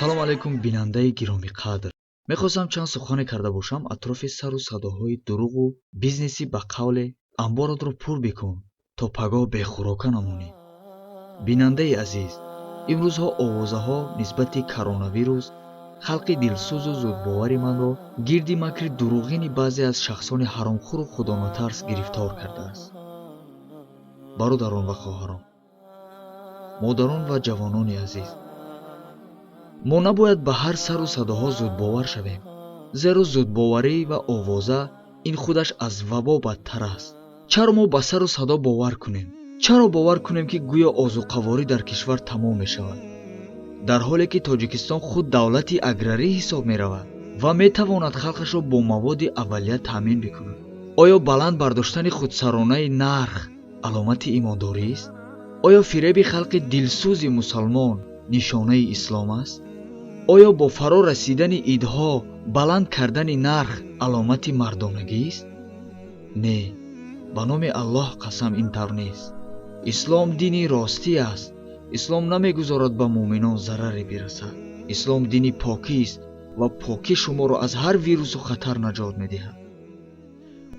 Салом алайкум, бинандаи гиромиқадр. Мехостам чанд сухане карда бошам атрофи сару садоҳои дурӯғу бизнеси, ба қавле амборотро пур бикун, то пагоҳ бехӯрока намонӣ. Бинандаи азиз, имрӯзҳо овозаҳо нисбати коронавирус халқи дилсӯзу зудбовари манро гирди макри дурӯғини баъзе аз шахсони ҳаромхӯру худонатарс гирифтор кардааст. Бародарон ва хоҳарон, модарон ва ҷавонони азиз, мо набояд ба ҳар сару садоҳо зудбовар шавем, зеро зудбоварӣ ва овоза ин худаш аз вабо бадтар аст. Чаро мо ба сару садо бовар кунем? Чаро бовар кунем, ки гӯё озуқаворӣ дар кишвар тамом мешавад, дар ҳоле ки Тоҷикистон худ давлати аграрӣ ҳисоб меравад ва метавонад халқашро бо маводи аввалия таъмин бикунад? Оё баланд бардоштани худсаронаи нарх аломати имондорист? Оё фиреби халқи дилсӯзи мусалмон нишонаи ислом аст? Оё бо фаро расидани идҳо баланд кардани нарх аломати мардонагист? Не, ба номи Аллоҳ қасам, ин тавр нест. Ислом дини ростӣ аст. Ислом намегузорад ба муъминон зараре бирасад. Ислом дини покист ва покӣ шуморо аз ҳар вирусу хатар наҷот медиҳад.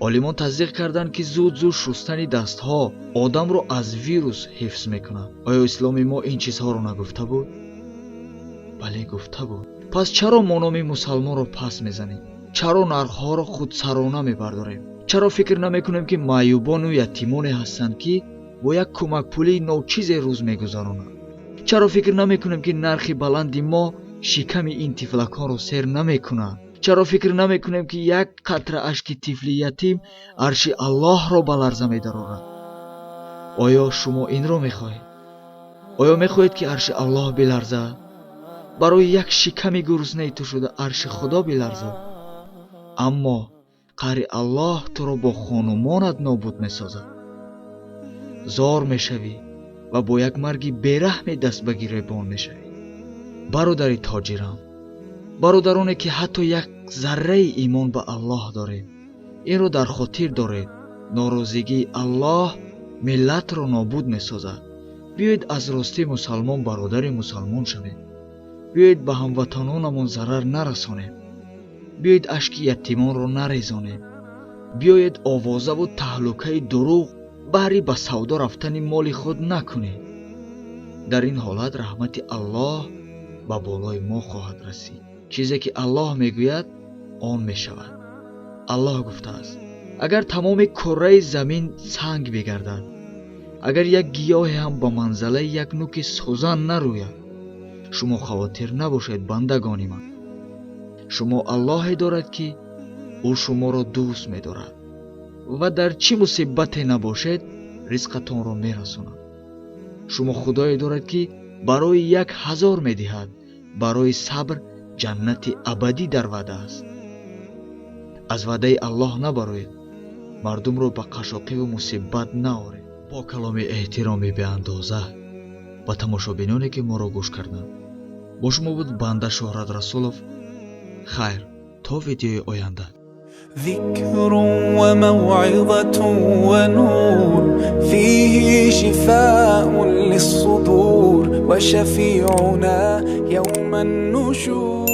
Олимон тасдиқ карданд, ки зуд зуд шустани дастҳо одамро аз вирус ҳифз мекунад. Оё исломи мо ин чизҳоро нагуфта буд? Бале, гуфта буд. Пас чаро мо номи мусалмонро пас мезанем? Чаро нархҳоро худсарона мебардорем? Чаро фикр намекунем, ки маъюбону ятимоне ҳастанд, ки бо як кӯмакпулии ночизе рӯз мегузаронанд? Чаро фикр намекунем, ки нархи баланди мо шиками ин тифлаконро сер намекунад? Чаро фикр намекунем, ки як қатра ашки тифли ятим арши Аллоҳро ба ларза медарорад? Оё шумо инро мехоҳед? Оё мехоҳед, ки арши Аллоҳ биларзад? Барои як шиками гуруснаи ту шуда арши Худо биларзад? Аммо қаҳри Аллоҳ туро бо хонумонат нобуд месозад. Зор мешавӣ ва бо як марги бераҳме даст ба гиребон мешавӣ. Бародари тоҷирам, бародароне, ки ҳатто як зарраи имон ба Аллоҳ доред, инро дар хотир доред: норозигии Аллоҳ миллатро нобуд месозад. Биёед, аз ростӣ мусалмон бародари мусалмон шавем. Биёед, ба ҳамватанонамон зарар нарасонем. Биёед, ашки ятимонро нарезонем. Биёед, овозаву таҳлукаи дурӯғ баҳри ба савдо рафтани моли худ накунед. Дар ин ҳолат раҳмати Аллоҳ ба болои мо хоҳад расид. Чизе ки Аллоҳ мегӯяд, он мешавад. Аллоҳ гуфтааст: агар тамоми курраи замин санг бигардад, агар як гиёҳе ҳам ба манзалаи як нуки сӯзан нарӯяд, шумо хавотир набошед, бандагони ман. Шумо Аллоҳе дорад, ки ӯ шуморо дӯст медорад ва дар чӣ мусибате набошед, ризқатонро мерасонад. Шумо Худое дорад, ки барои 1000 медиҳад, барои сабр ҷаннати абадӣ дар ваъда аст. Аз ваъдаи Аллоҳ набароед, мардумро ба қашоқиву мусибат наоред. Бо каломи эҳтироми беандоза ба тамошобиноне, ки моро гӯш карданд, бо шумо буд банда Шӯҳрат Расулов. Хайр, то видеои оянда. ذكر وموعظة ونور، فيه شفاء للصدور وشفيعنا يوم النشور.